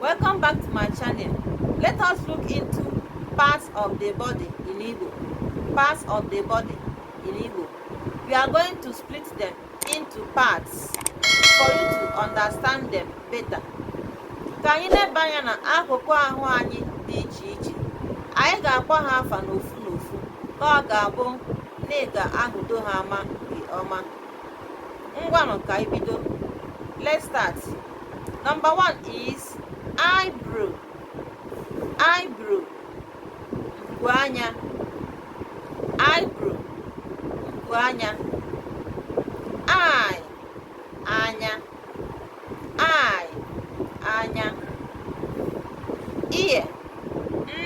Welcome back to my channel. Let us look into parts of the body in Igbo. Parts of the body in Igbo. We are going to split them into parts for you to understand them better. Ka anyị leba anya na akụkụ ahụ anyị dị iche iche. Anyị ga-akpọ ha afa n'ofu n'ofu ka ọ ga-abụ na ị ga-ahụdo ha ama nke ọma. Ngwanụ, ka anyị bido. Let's start. Number one is eyebrow. Eyebrow, nku anya. Eyebrow, nku anya. Eye, anya. Eye, anya. Ear,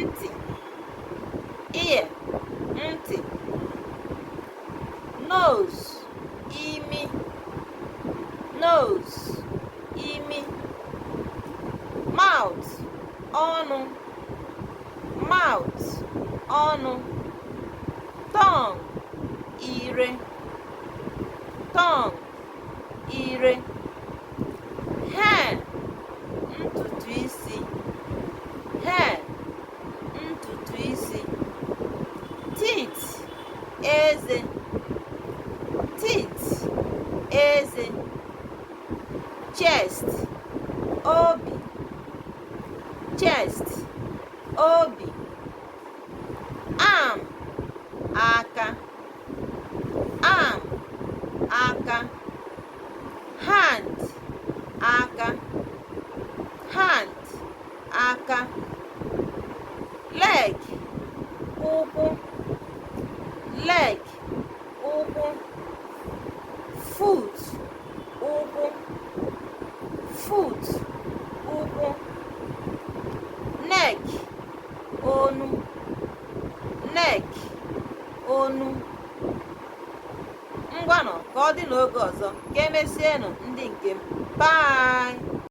ntị. Ear, ntị. Nose, imi. Nose, imi. Mouth, ọnụ. Mouth, ọnụ. Tongue, ire. Tongue, ire. Hair, ntutu isi. Hair, ntutu isi. Teeth, eze. Teeth, eze. Chest, obi. Chest, obi. Arm, aka. Arm, aka. Hand, aka. Hand, aka. Leg, ụkwụ. Leg, ụkwụ. Foot, ụkwụ. Foot, ụkwụ. Neck, onu. Neck, onu. Ngwanụ, ka ọ dị n'oge ọzọ. Ka emesienụ, ndị nke m. Bye.